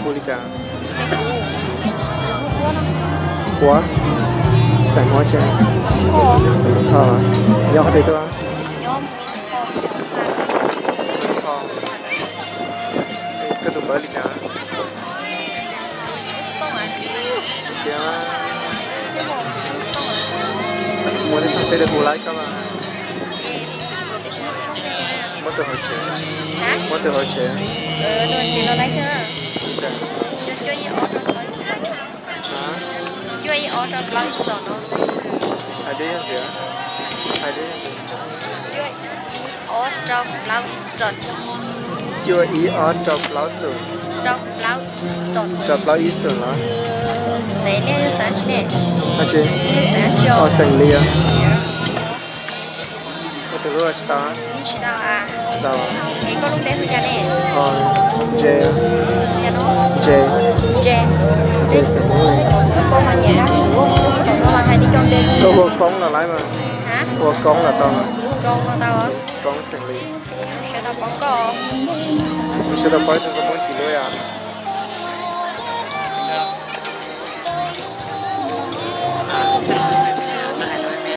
Hu li cas? Huab. Xeem Huab ces? Xeem Thoj. Nyob qhov twg tuaj? Koj tus npawb li cas? Tias, muaj tej tog teb hu laib koj mas. Muab tus hauv tsev. Muab tus hauv tsev. Li cas? Hais dib ntxiv. Hais dib ntxiv. Cuaj ib ob rau plaub xoom. Rau plaub ib xoom los? Dab tsi? Xeem Lis. Koj tus hlub tsis tau? Tsis tau. Ntse. Ntse. Ntse Xeem Lis. Koj ua Koob los laib mas. Ua Koob los tau mas. Koob Xeem Lis. Sawv daws paub tus koj muab ntxiv lub yom.